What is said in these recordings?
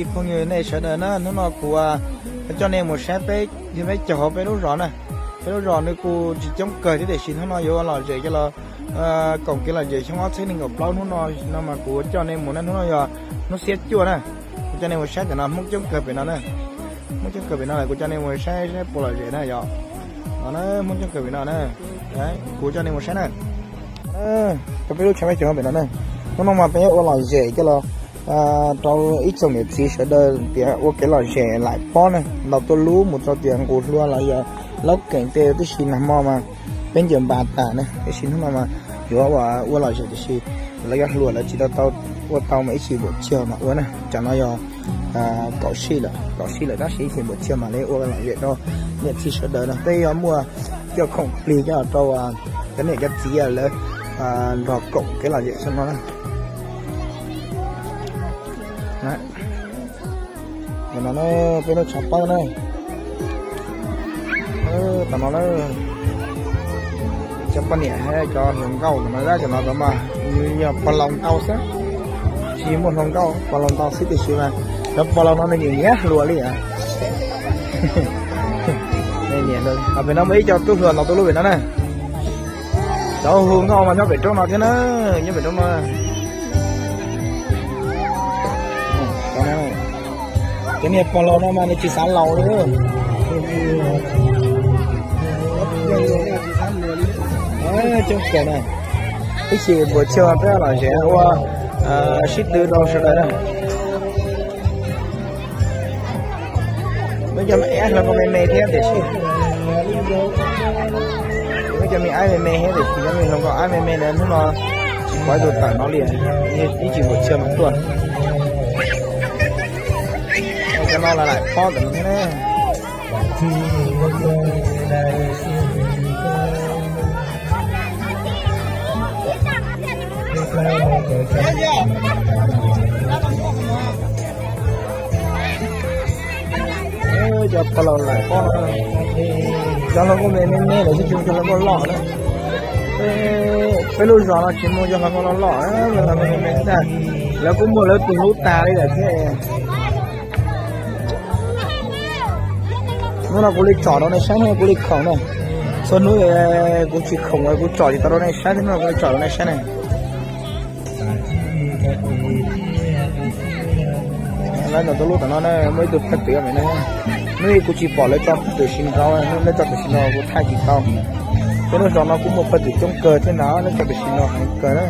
Phooj ywg nej sawv daws na, hnub no kuv coj nej mus saib peb, peb caug hauv peb lub zos na. Peb lub zos nws kuj tsis coob kawg thiab tiam sis hnub no yuav ua lom zem coj los koom kev lom zem xyoo ob txhiab nees nkaum plaub hnub no, no mas kuv coj nej mus na, hnub no yog hnub xiab cuaj na. Kuv coj nej mus saib cov no Hmoob coob kawg pem no na. Hmoob coob kawg pem no lawm, kuv coj nej mus saib saib puas lom zem na yog. No na, Hmoob coob kawg pem no na. Kuv coj nej mus saib na. Rau peb lub tshav peb cov pem no na. Hnub no mas peb ua lom zem coj los rau ib tsoom niam txiv sawv daws tias ua kev lom zem laim pob na, ntaus tuj lub mus rau tias nqus hlua los yog laub keem tej tib si nag hmo mas peb ncaws npas tas na, tab sis hnub no mas yuav ua lom zem tiam sis lawv cov hluas lawv tsis tau tau ua tau mas ib chim npuam tsiag mas ua na. Tsam no yog kaum sij lawm, kaum sij lawm tab sis ib chim npuam tsiag mam li ua lom zem rau niam txiv sawv daws no, peb yuav muaj coj khoom plig coj rau cov niam cov txiv lawv nrog koom kev lom zem xwb no na. Tam no na, peb lub tshav pob na. Tam no na, cov poj niam thiab cov hluas nkauj tam no, cov no mas yog pog laus ntau xwb, tsis muaj hluas nkauj, pog laus ntau xwb tiam sis mas cov pog laus no nws nyiam nyiam hluas li. Pem no muaj ib co tub hluas ntaus tuj lub pem no na. Cov hu nkauj mas nyob pem roob no thiab na, nyob pem roob no. Cov niag pog laus no mas nws tsis xav laus li. Coob kawg na, ib chim npuam tsiag peb lom zem ua sib tw rau sawv daws na. Muaj cov me aib hluas nkauj me me thiab tiam sis, muaj cov me aib me me thiab tiam sis cov me hluas nkauj aib me me ntawd hnub no tsis pom ib tug tawm no li, ib chim npuam tsiag mas tuaj. Cov no lawv laim pob ntawm no thiab na. Cov pog laus laim pob no, cov hluas nkauj me me me lawm xwb tsis muaj cov hluas nkauj loj na. Peb lub zos no tsis muaj cov hluas nkauj loj loj, hluas nkauj me me xwb ntag. Lawv kuj muaj lawv tus hlub tas li lawm thiab. Hnub no kuv li tsom rau nej saib, hnub no kuv li khoom na. Txhua hnub kuv tsis khoom kuv tsom tsis tau rau nej saib, hnub no kuv li tsom rau nej saib na. Lawv ntaus tuj lub tom no na, muaj ib tug phaj twm me na. Hnub ib kuv tsis pom lawv tso phaj twm sib nraus, hnub lawv tso tam sim no kuv thaij tsis tau. Peb lub zos no kuj muaj phaj twm coob kawg thiab na, lawv tso tam sim no heev kawg na.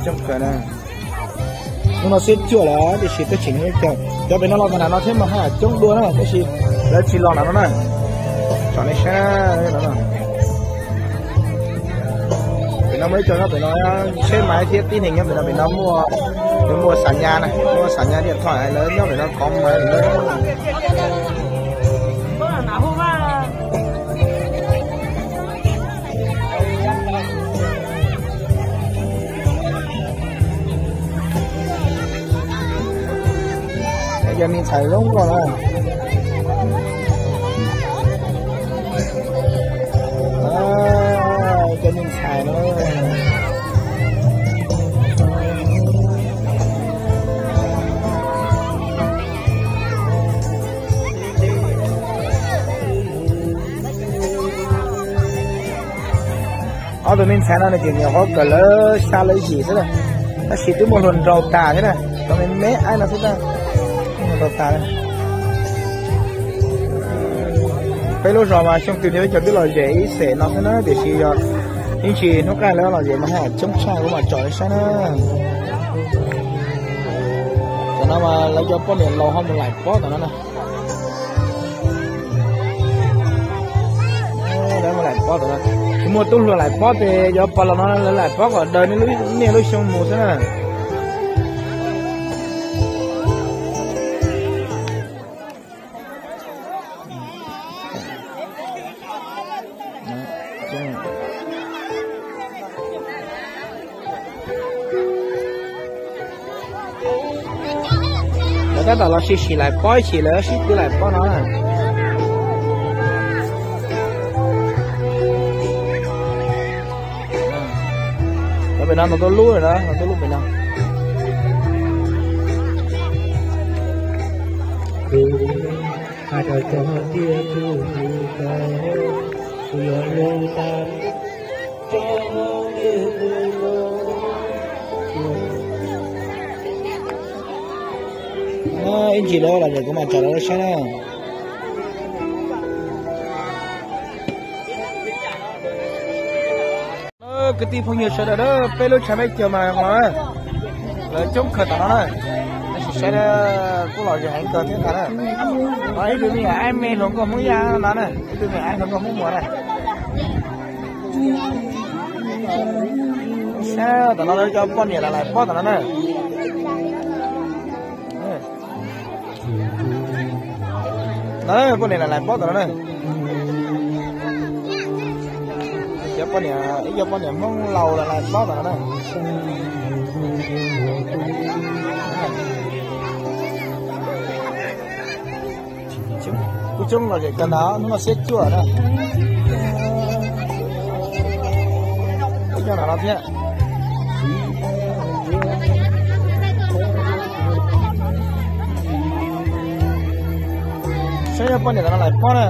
Coob kawg na. Hnub no xiab cuaj lawm tiam sis twb tseem ib co, cov pem no los txog nram no thiab mas haj yam coob dua na, tab sis lawv tsis los nram no na. Tsom nej saib no. Pem no muaj ib co nyob pem no, tsheb maiv thiab tib neeg nyob pem no, pem no muaj, muaj xam nyas na, muaj xam nyas tiaj thom lawv nyob pem no kov maiv. Cov me ntxhais zoo nkauj na. Cov me ntxhais no. Ob tug me ntxhais no nws tseem nyuam qhuav kawm lawv xya lawv yim xwb na, tab sis twb muaj hluas nraug tas thiab na, cov me me aib no xwb tab, muaj hluas nraug tas na. Peb lub zos mas xyoo twg niaj peb cov twb lom zem ib xeem no xwb na, tiam sis yog ib ntsis hnub qaij lawv lom zem mas haj yam coob tshaj, kuv mam tsom nej saib na. Tam no mas lawv cov poj niam laus ho mus laim pob tom no na. Lawv mus laim pob tom no, tsis muaj tub hluas laim pob ces cov pog laus no lawv laim pob kom daws niaj lub xyoo mus xwb na. Lawv tab tom los sim sim laim pob ib chim lawv sib tw laim pob no. Pem no ntau lub na, ntau lub pem no. Hais rau cov tiag tus hu tau, kuv yuav lub tag. Ib ntsis lawv los ces kuv mam tsom rau lawv saib na. Kwv tij phooj ywg sawv daws, peb lub tshav peb caug mas no, lawv coob kawg tom no na. Tab sis saib kuj lom zem heev kawg thiab ntag na. Ib tug me nyuam aib me hluas nkauj Hmoob Yaj no na, ib tug me nyuam aib hluas nkauj Hmoob Muas na. Saib tom no lawv cov poj niam lawv lais pob tom no na. No poj niam lawv lais pob tom no na. Cov poj niam, ib co poj niam Hmoob laus lawv lais pob tom no na. Kuj coob lom zem kawg ntag, hnub no xiab cuaj na. Coj no thiab. Saib yog poj niam tom no lais pob na.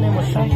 Nej mus saib.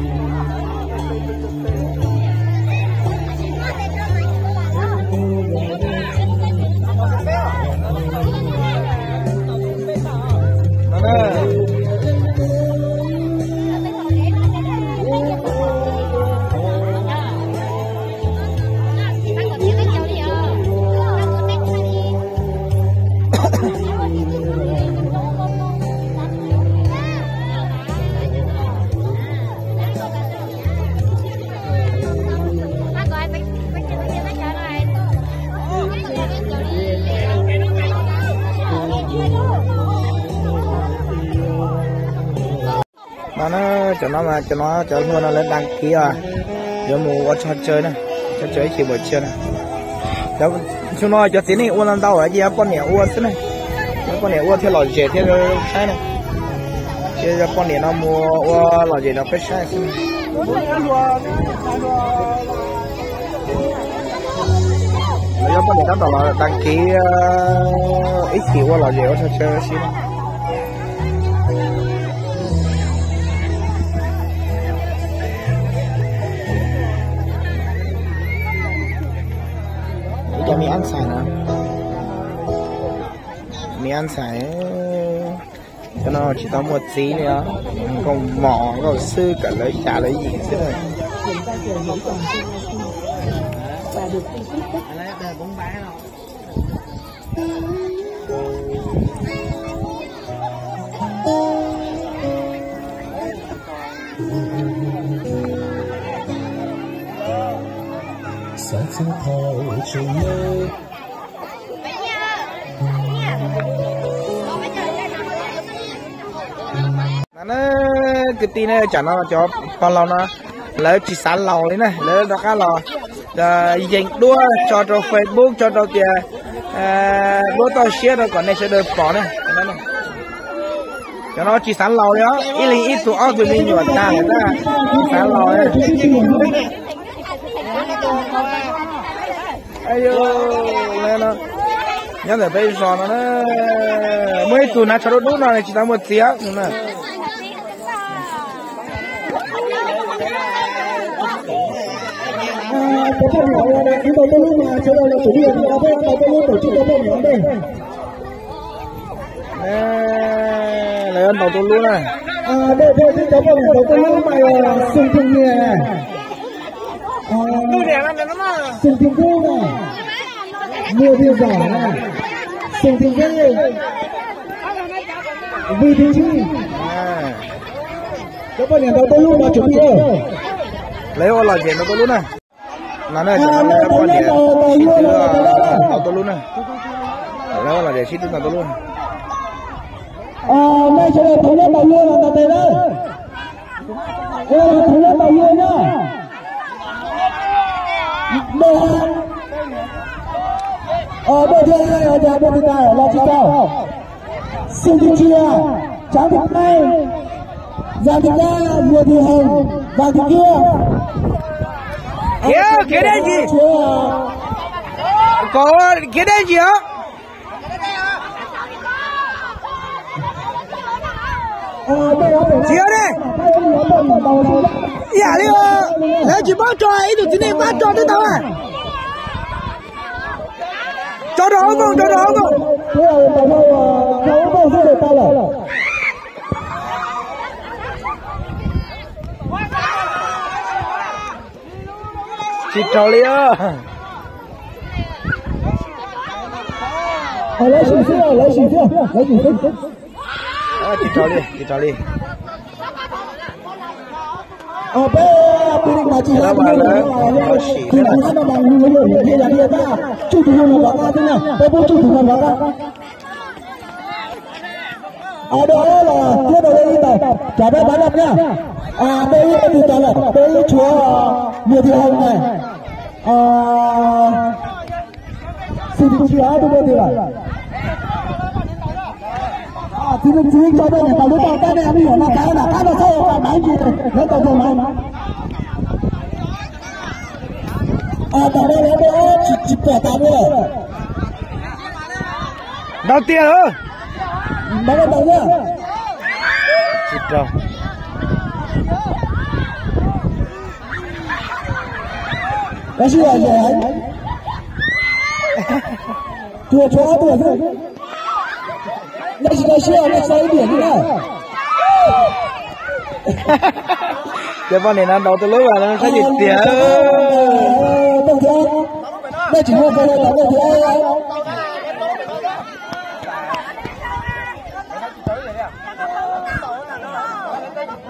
No na, cov no mas cov no cov hlua no lawv dag kiv os, yuav mus ua tso tsawg na, tso tsawg ib chim npaum chiav na. Xyoo no cov txiv neej ua ntau ntau ces yog poj niam ua xwb na, yog poj niam ua thiaj lom zem thiab saib na. Ces yog poj niam no mus ua lom zem rau peb saib xwb na. Lawv yog poj niam tab tom los dag kiv ib chim ua lom zem ua tso tsawg si na. Ib co me ab ntxhais na, me ab ntxhais, cov no tsis tau muaj txiv li os, nkauj mos nkauj xwb, kawm lawv xya lawv yim xwb na. No na, kwv tij na, tsam no cov pog laus no lawv tsis xav laus li na, lawv rov qab los yees duab tso rau Facebook, tso rau tias duab toj siab rau kom nej sawv daws pom na. Cov no tsis xav laus li os, ib leeg ib tug ob tug me nyuam tag lawm tab tsis xav laus li. Nyob ntawm peb zos no na, muaj ib tug hnav tsho dub dub no tsis tau muaj txiv na. Lawv yuav ntaus tuaj lub na. Xung Thim Nyias, Xung Thim Kub na, Nyias Thim Zom na, Xung Thim Zeb, Vij Thim Tsib. Cov poj niam ntaus tuaj lub no tsuas pib. Lawv ua lom zem ntaus tuaj lub na. No na, cov no lawv poj niam sib tw ntaus tuaj lub na. Lawv ua lom zem sib tw ntaus tuaj lub na. Nej sawv daws thaum nyob ntaus lub no ntaus tes lawm. Thaum nyob ntaus lub na. Dej, dej thiab, dej thiab, los tsis tau. Xib Thim Tsias, Tshav Thim Pleej, Zam Thim Kab, Nyias Thim Hees, Vam Thim Kiab. Khiav, khiav deb ntsis. Kom khiav deb ntsis os. Tsis yog ne. Ib yam li lawv tsis pab tso, ib tug txiv neej pab tso twb tau. Tso rau hauv nkoog, tso rau hauv nkoog. Tsis raug li os. Tsis raug li, tsis raug li. Peb pib mas tsis yog lawv sim thiab na. Peb ib tug tag lawm, peb ib tshuav niag ti hau na. Xib tsis ob tug dua ti lawm. Txiv txiv tso peb niam tais lub tau tab nej me nyuam no tas na, qab no txhob ua qab maiv ntsis, lawv tau tau maiv. Tam no lawv tsis pom tas li lawm. Ntaus tiag lawm. Ntaus tau na. Tsis raug. Koj sib yam yam. Tsuas tshuav ob tug xwb. Nej tsis tau siab, nej tsis tau ib diam li na. Cov poj niam no ntaus tus lub los saib yus tiag. Nej tsis muaj tau los tau nej thiab.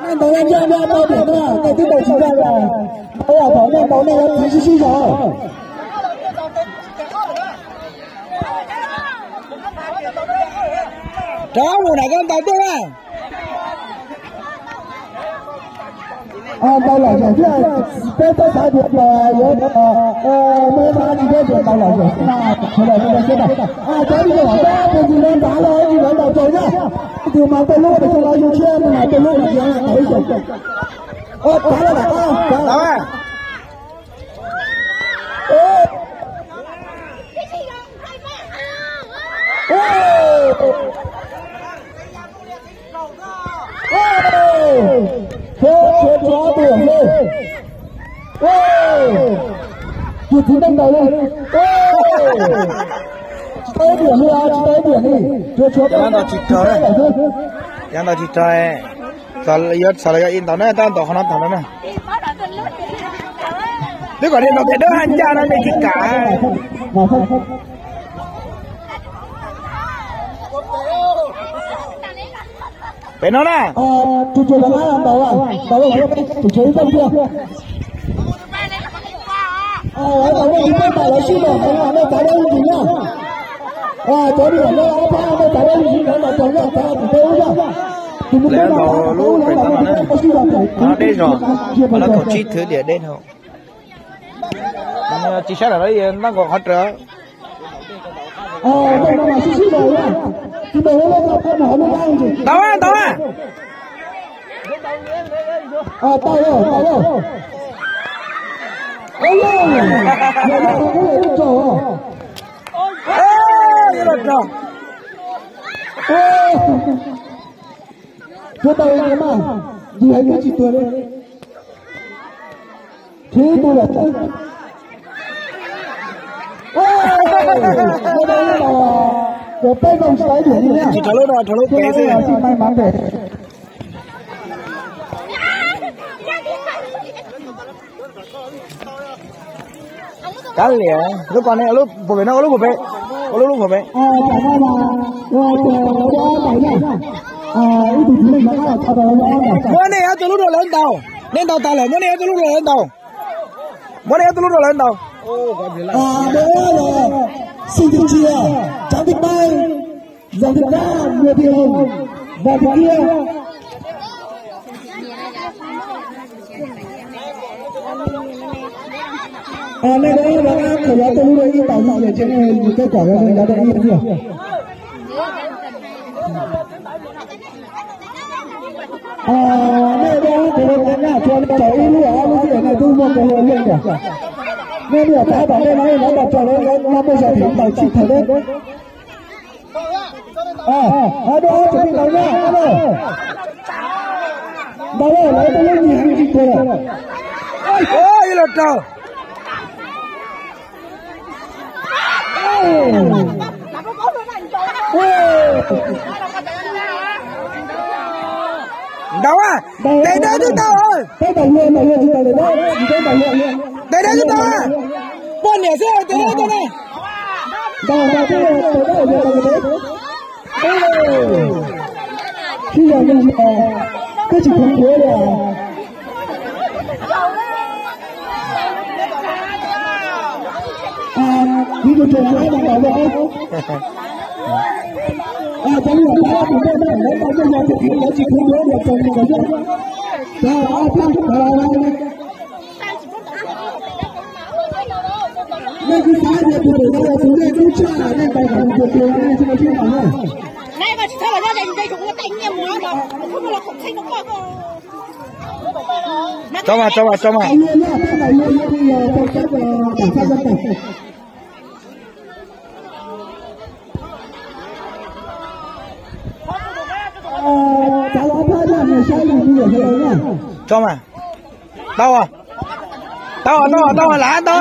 Nej ntaus nej ntsia nej tau diam na, nej twb ntaus tsis ntsia los, nej yam thaum nej ntaus nej yuav txiv sib sib zog. Rov mus na, koj ntaus tuaj na. Ntaus lom zem thiab, peb twb xav tias yuav muaj ib qho tsis peb tias ntaus lom zem xwb na, sawv daws sawv daws siab tag. Cov ib tug hom tab tus ntxim no nrad los tsis lawv ntaus tsaus na. Ib tug mas peb lub pes xyoo los yug tshiab, ib tug mas peb lub mas tiav tau ib xyoos. Tav los, tav los. Tshuav, tshuav, tshuav ob tug xwb. Tus txiv neej ntaus li. Tsis tau ib diam li, tsis tau ib diam li. Tshuav, tshuav, tshuav ob tug xwb. Cov ntaus tsis raug, yuav txhom los yog ib ntaus na, tab ntaus qhov no tag no na. Twb kom niag ntaus tias dawb haj ncaj no me tsis kam. Pem no na. Tus tsuas rov qab ntaus, ntaus tus tsuas ib txoj tiag. Ntaus tus tsuas lawv sib ntaus heev, nej txav deb ib ntsis na. Cov niam no ob pab nej txav deb ib ntsis, lawv ntaus tau yog txav tus teb ub yog. Lawv ntaus lub pem no na, deb zog, lawv kaum tsib thwv diam deb dhau. Tsis sab lam ntaus nkaus qhov raws. Ntaus, ntaus. Tsuav tau mas, ntsis heev twb tsis tuag li. Tsib tug lawm xwb. Ua peb zoo tsis tau ib diam li na. Tsis rau lub no, rau lub pem xwb. Kav liam, lub ko ne, ua lub puag pem no, ua lub puag pem, ua lub lub puag pem. Muab nej ob tug lub rau lawv ntaus, nej ntaus tas lawm, muab nej ob tug lub rau lawv ntaus. Muab nej ob tug lub rau lawv ntaus. Xib thib tsib, Tsav Thib Peb, Zam Thib Kab, Nyias Thib Hoo, Vam Thib Kiab. Nej rov qab khaws lawv tej lub rau ib ntaus no, ces nej mus keb kom lawv ntaus rau ib thiab. Nej dab kuv hu nyaj tsuav nej tso ib lub ob lub xwb nej twb muaj tus hu yeej tiag. Nej niam tab tom nej no los tso lawv no muaj zog thiab tau tsis thaum deb. Dua ob tseem li ntawd na, ntawd lawv tej lub nyuag heev tsis tuag lawm. Ib los rau. Ntau a, tes dawb twb tau. Tes dawb twb tau a. Poj niam xwb tes dawb tau na. Sib yog li, koj tsis khoom yuav li. Kuv tus tseem hais no los, cov niam tab tus tej no lawv tau muaj yog tus khiav lawv tsis khoom yuav los txog li ntawd xwb. Cov ob pab cov nej kuj xav tias tus ntawm no yog tus nej tub tshaj nej tau kom tus tus nej tsis tau tsis tau na. Tso mas, tso mas, tso mas. Tso mas. Tau, tau, tau, tau, lam tau.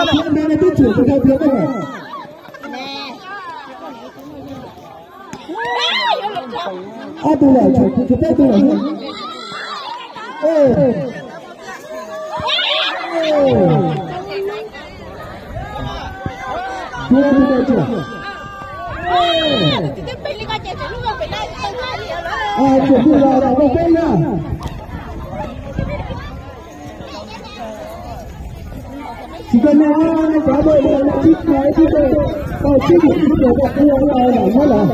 Ob tug lawm, tshuav peb tug lawm. Tshuav tus lawm, tshuav. Tshuav tus lawm, lam tau peb na. Tsis tau noj, nej cov poj niam no tsib tug, tsib tug, tau tsib tug, tsib tug, tau tsib tug, tau noj lawm.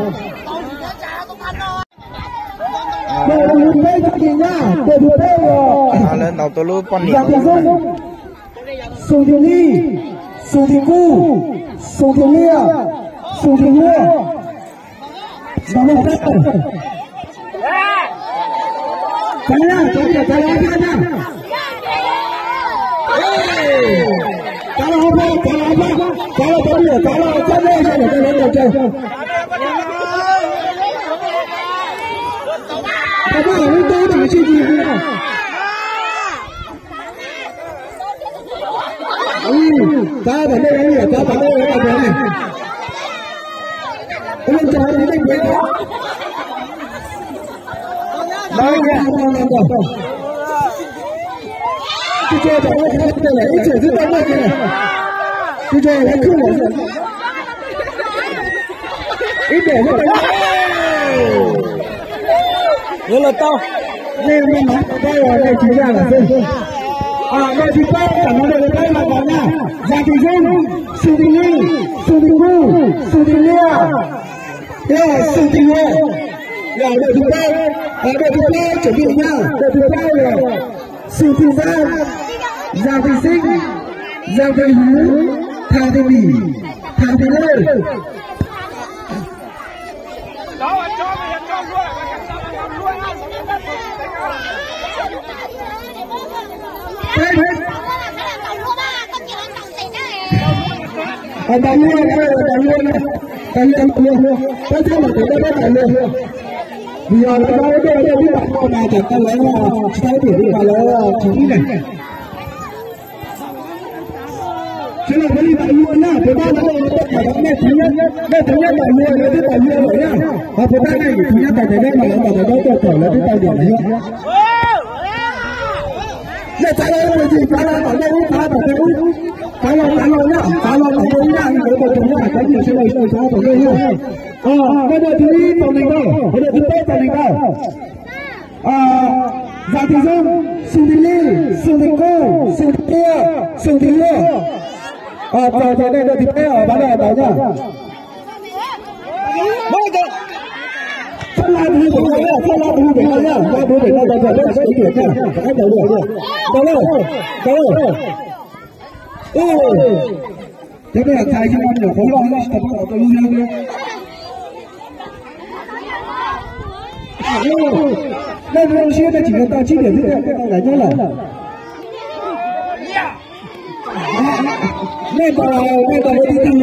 Tus peb, tus peb, lawv ntaus tus lub poj niam. Xum Thim Xoob, Xum Thim Lis, Xum Thim Kub, Xum Thim Liaj, Xum Thim Huab. Ntaus lub peb. Tsav laj, tsav laj, tsav laj, tsav laj. Tsav laj, tsav laj, tsav laj, tsav laj, tsav laj, tsav laj, tsav laj, tsav laj. Tsav laj, tsav laj, tsav laj. Tsav tom nej, tsav tom nej, tsav tom nej. Ua tsaug nej pem. Tus tso tom nej, ib txhia twb tau muaj kiag. Tus tso lawv khwb lawm. Ib txhia twb tau muaj. Yuav los tau. Nej maj mam tau, nej tsis yaj lawm xwb. Ntawm tus peb, tam no ntawm tus peb los tau na. Zam Thim Xoob, Xum Thim Lis, Xum Thim Kub, Xum Thim Liaj, thiab Xum Thim Huab. Yog ntawm tus peb, ntawm tus peb tseem li na, ntawm tus peb yog Xum Thim Xab, Zam Thim Xeeb, Zam Thim Huv, Tham Thim Lis, Tham Thim Lawj. Ntaus luag, ntaus luag, ntaus luag, peb txhob mam tus dej peb ntaus luag. Vim yog lawv pab dej dej twb ntaus luag mas tsam tas lawv tsis tau ib tiam li mas lawv tsis ib na. Sawv daws peb li ntaus luag na, peb pab lawv nej tau nej thaum nyob ntaus luag lawv twb ntaus luag lawm na. Ho peb pab nej thaum nyob ntaus ntaus dej mas lawv ntaus ntaus dej tau thaum lawv twb tau diam lawm yog. Nej txav los ib pliag, txav los tom nej ub, txav tom nej ub, txav los txav los na, txav los tom nej ub na, lawv tau tau na, cov niam sawv daws txav tom nej na. Ntawm tus ib tau nees nkaum, ntawm tus peb tau nees nkaum. Zam Thim Xoob, Xum Thim Lis, Xum Thim Kub, Xum Thim Liaj, Xum Thim Huab. Txog ces nej ntawm tus peb os, pab nej ntaus na. Txhob la tus pem no, txhob la tus pem no na, la tus pem no tau txog peb sawv daws na, rov qab ntaus dua. Ntaus lauj, ntaus lauj. Cov peb hais txhais xyoo no nyuam qhuav loj tsis tau pab tau lub hnab. Nej zoo siab nej tsis tau tsib tiam xwb, nej tau nqaim nyob lawm. Nej tau, nej tau ua tib tug.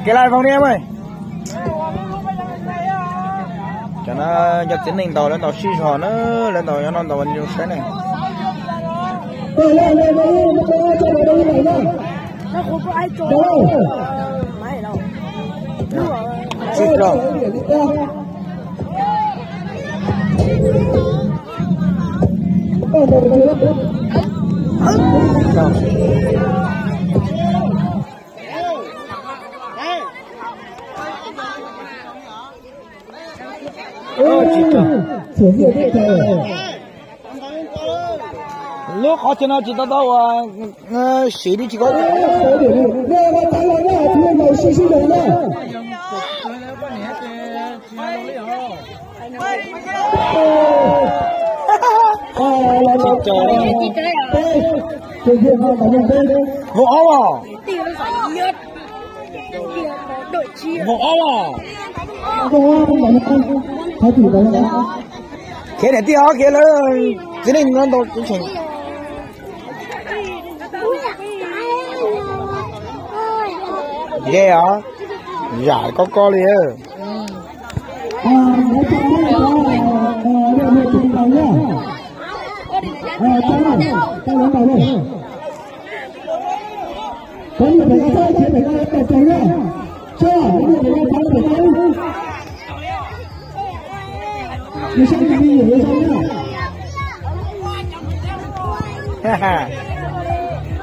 Kev laj voos li mas. Cov no cov txiv neej ntaus lawv ntaus sib zog na, lawv ntaus nyob no ntaus zoo saib ne. Tsib rau. Lub qhov chaw no tsis tau tau ua siv li tsis kov. Vauv ob os. Vauv ob os. Khiav niam tij ob khiav lawv txiv neej no ntau tseem. Ze os, zam koj koj li.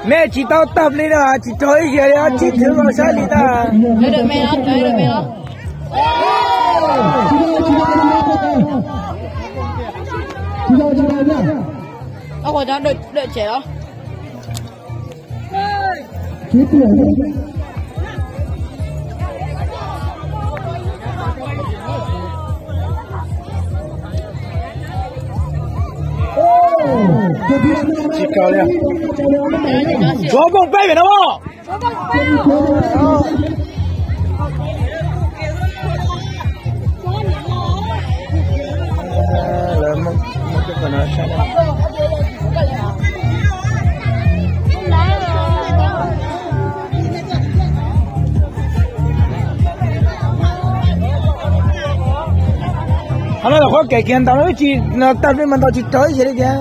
Nej tsis tau tag li no, tsis raug ib yam li os, tsib thwv los saib li ntag. Tsis kawg li. Tsuav nplooj peb vim no. Qhov no yog qhov kev kiag ntaus no wb tsis tag li mas ntaus tsis raug ib yam li tias.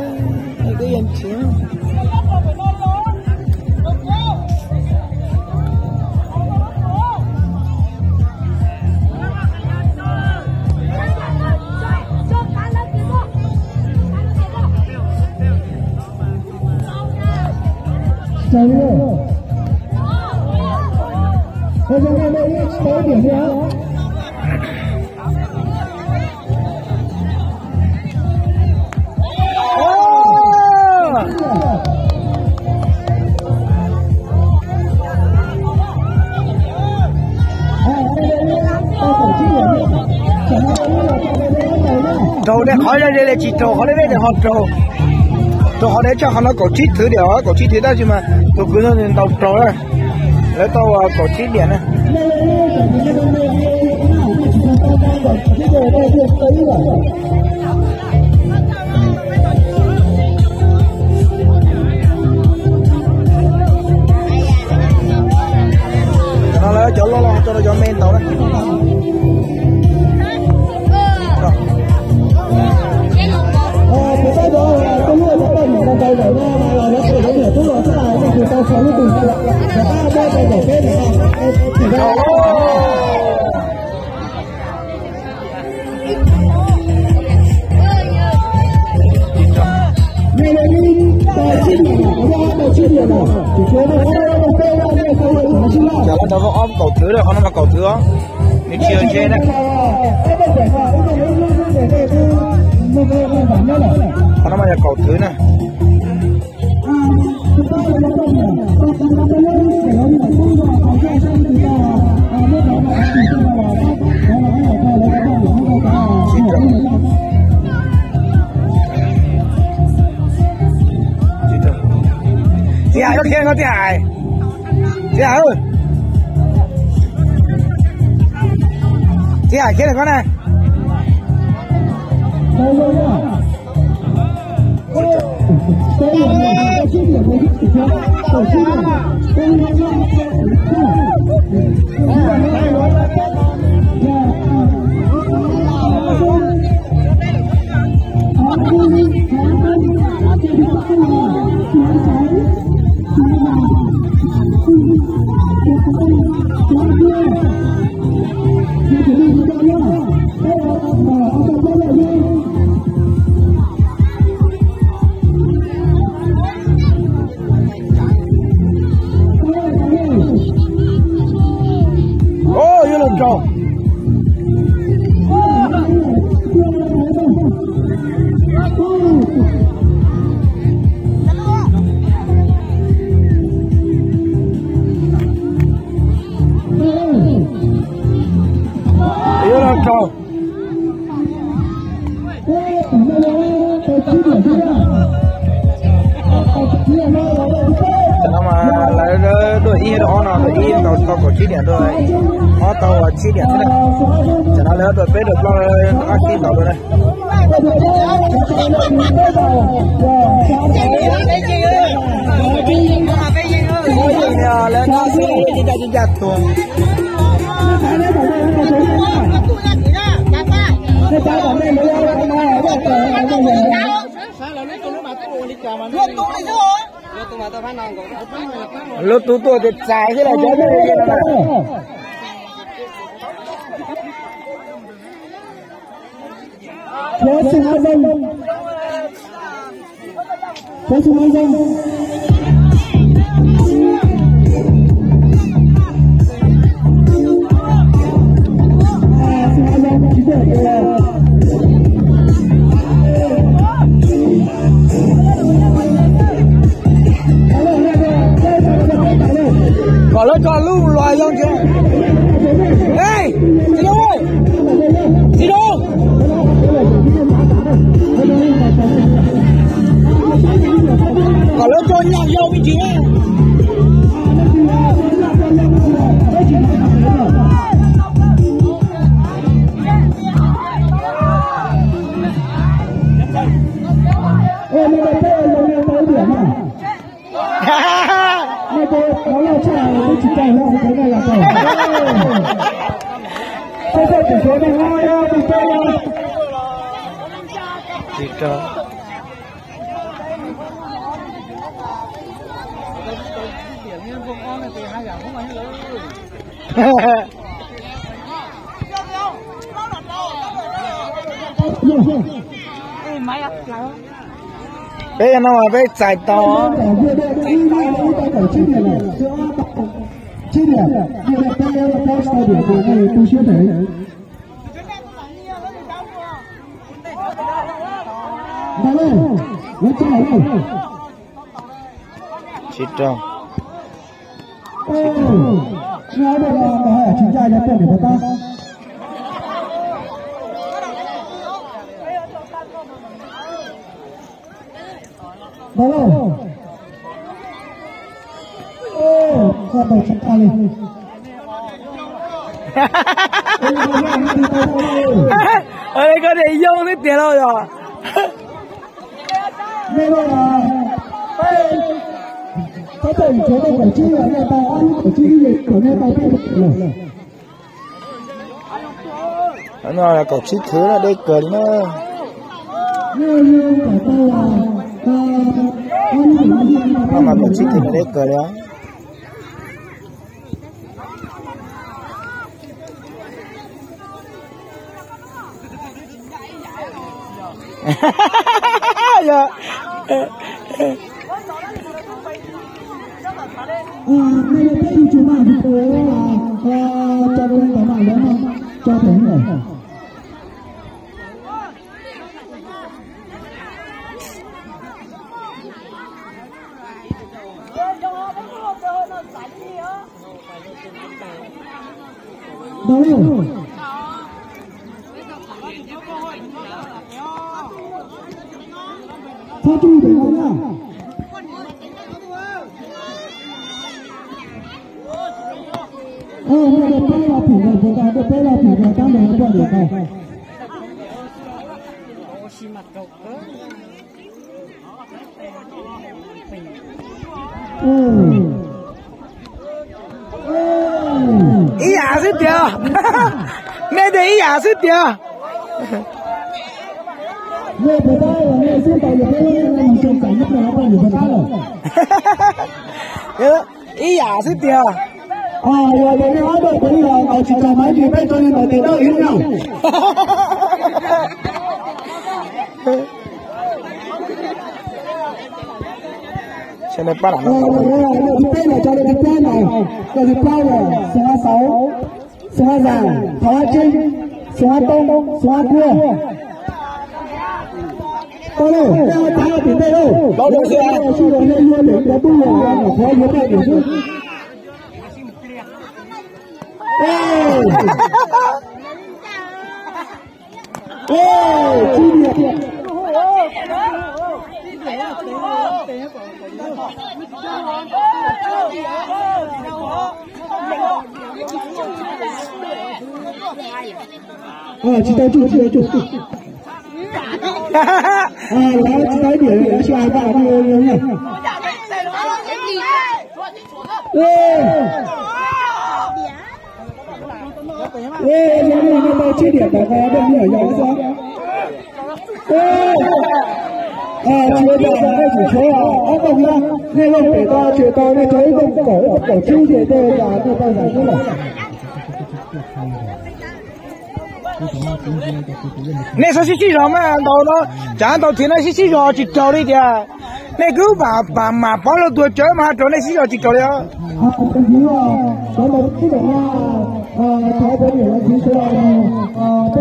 Raug tej qhov deb deb li tsis raug, qhov deb deb ces ho raug. Raug qhov deb tshaj qhov no kaum tsib thwv diam, kaum tsib thwv tab sis mas tus kwv no ntaus raug na. Lawv tau kaum tsib diam na. Cov no lawv cov loj los cov no cov me ntaus na. Cov lawv tau ob kaum thwv lawm, qhov no mas kaum thwv os. Nws tsis yog ntshe na. Qhov no mas yog kaum thwv na. Tij Hais, koj khiav no Tij Hais. Tij Hais. Txiv Ham khiav lawm koj na. Yuav los tso. Yuav los tso. Tam no mas lawv dua ib dua ob no, dua ib tau tau kaum tsib diam, dua ob tau tsib diam xwb na. Tam no lawv dua peb dua plaub, ob tsib tau dua na. Lawv no xwb, ib ca ib ca tuag. Lub tub tuaj tias txais xwb los cov. Xyov xwm a zoo. Xyov xwm a zoo. Kom lawv tso lub los zoo tsis. Ê, tsis zoo, tsis zoo. Kom lawv tso nyaj zoo me ntsis. Tsis rau. Peb no mas peb txais tau. Tsis rau. Koj niam yau xwb tiag lauj yog. No kaum tsib thwv no deb kawg li na. No mas kaum tsib thwv no deb kawg li os. Ib yam xwb tiag, nej tias ib yam xwb tiag. Ib yam xwb tiag. Xyov nej pab lam no tau. Xov Zam, Thov Ab Tseeb, Xov Ab Tooj, Xov Ab Kuab. Tau lauj, nej ho thab tim ntej lauj. Sij hawm nej yuav pem cov tub los, Thov yuav pem tim xwb. Tsis tau tsuj, tsis tau tsuj. Lawv tsis tau ib diam, lawv sib hais npaj no. Yog nej tau tsib diam tom qab, nej yog yog xwb. Tsis ua cas, nej tsum tshuav ob kooj na, nej looj pem tau tsis tau, nej tso ib kooj kaum, ib kooj kaum tsib ces tej yam nej tau zam xwb lawm. Nej txhob sib sib zog mas ntau no, tsav ntau thiab nej sib sib zog tsis raug li tias nej kwv pam pam mam pov luag tuag tsawv mas ha rau nej sib zog tsis raug li os. Kuv thiaj li muab yog ob lab tawm los mus yuav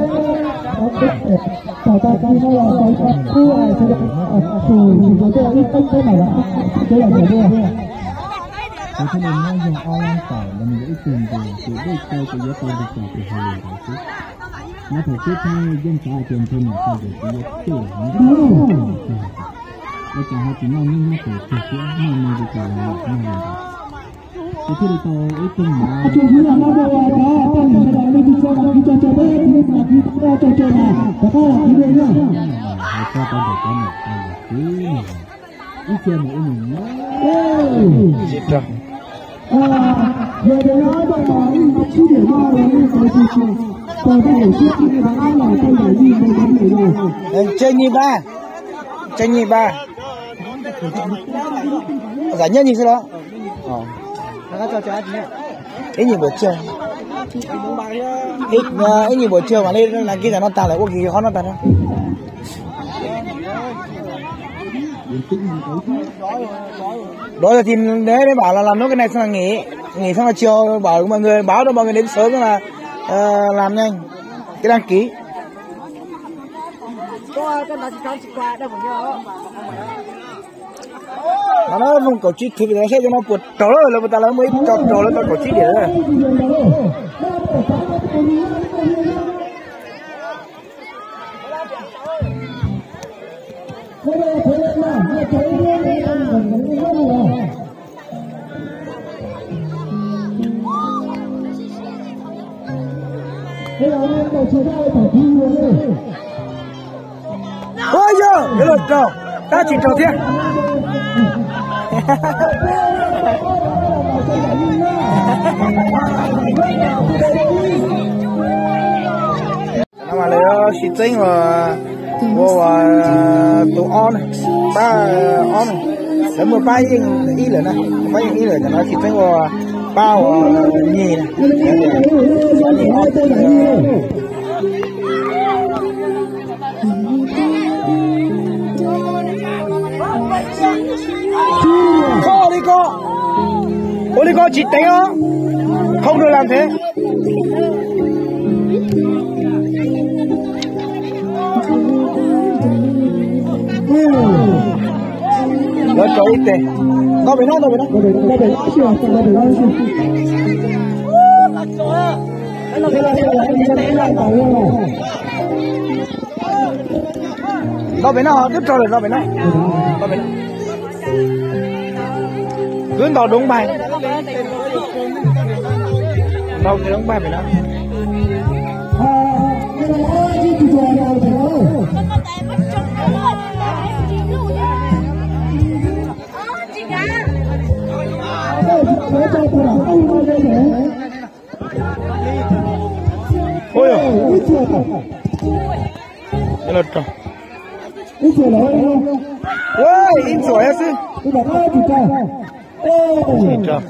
ib tug ntus, tus dej tau kuv yuav tau ntu tus tus hauv lawm ntawd xwb. Nyob thaum xub thawj yeej xav hais tias ntshe niam tau ces kuv yuav tej ua cas ho tsis noj nyob nyob tes tiag thiab noj me ntu tus los noj li ntawd. Kuv thiaj li tau ib tug no. Hais txog tau ntawm cov niam tau los xwb. Tseg nyiaj pab, tseg nyiaj pab. Zam nyiaj nyiaj xwb los? Ib nyiaj npaum tsawg, ib nyiaj npaum tsawg mam li las kis zam no tag lawm ua kis qhov no tag na. Đó giờ thì nếu mấy bạn là làm nốt cái này xong là nghỉ, nghỉ xong là chiều bảo mọi người, báo cho mọi người đến sớm là làm nhanh cái đăng ký. Mas no foom kaum tsib thwv vim lawv saib cov no puas raug lawm, lawv puas tas lawv muaj ib co raug lawv tau kaum tsib diam lawm. Ua yog yuav luag raug, tab tsis raug thiab. No mas lawv sib txeeb ua, ua, ua tus ob na, pab ob na, lawv muaj pab yeej ib lawm na, pab yeej ib lawm, cov no sib txeeb ua pab ua nyig na. Ua li ko, ua li ko tsis teev os, không được làm thế. Lawv rau ib teg, nto pem no, nto pem no. Nto pem no, twb raug lawm, nto pem no. Nto pem no. Cứ nto đúng bài. Sau cái đống bài phải nói. Ôi giời. Ua, ib txuam xwb. Ib txuam.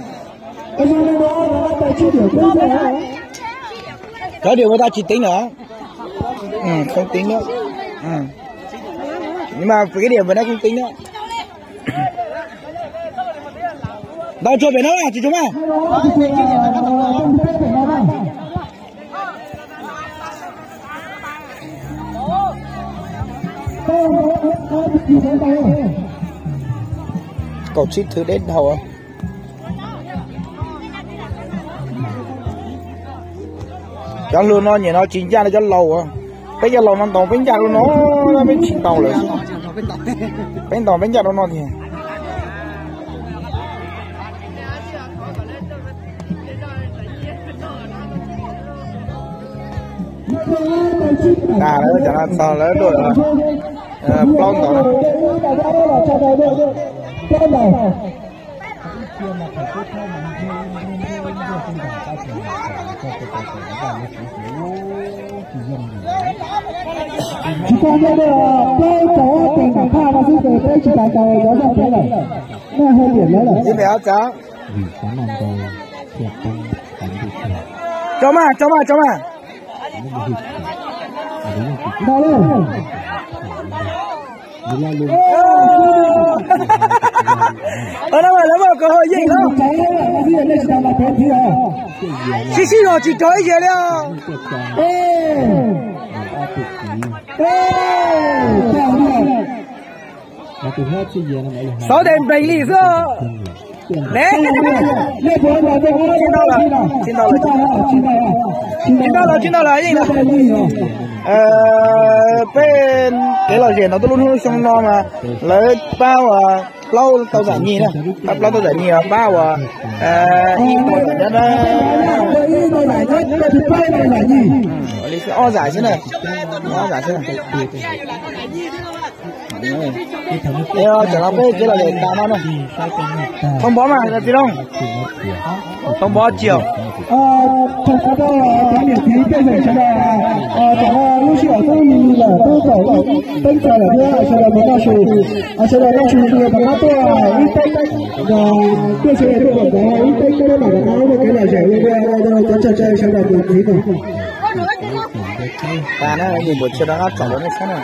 Cov điểm của ta chỉ tính nữa. Ừ, không tính nữa. Ừ. Nhưng mà cái điểm vừa nãy không tính nữa. Ntau tsuag pem no na, tsis tsuag mas. Cầu trích thứ đến đầu. Cov hlua no nyiam no tsis ncaj rau cov laus. Peb cov laus no ntaus peb ncaj rau no, peb tsis ntaus lawm. Peb ntaus peb ncaj rau no tiag. Tas lawm, cov no txog lawm, dua plaub ntaus na. Tsis tau nyob dua, plaub rau ob tes nram qab no xwb ces peb tsis tas ntaus cov zaj pem lawm. Nej hais tias lawv lawm. Tso mas, tso mas, tso mas. Ntau lawm. Ntau lawm, lawv muaj kev haum yeej lawm. Sib sib zog tsis raug ib yam li os. Xauv tes npeeg li xwb. Tsis ntau lawm, tsis ntau lawm, tsis ntau lawm, yeej lawm. Peb kev lom zem no tuaj lub hnub xyoo no mas lawv pab uas plaub tau zam nyij na, pab plaub tau zam nyij, pab uas ib tau zam nyij na. Li ob zam xwb na, ob zam xwb na. Cov no peb kev lom zem tas no na. Thov npov mas txiv Looj, thov npov tsis os. Thaum no cov niam txiv pej xeem sawv daws, tam no lub sij hawm twb lig lawm, twb kaum teev txaus lawm thiab, sawv daws mus noj su, sawv daws noj su rau tom qab tuaj ib teev, pej xeem tuaj pom ntawd ib teev tuaj pom ntawd muaj kev lom zem ua dua, cov tsa tsa sawv daws mus txiv mus. Tas na, mus tsis rov qab tsom rau nej saib na.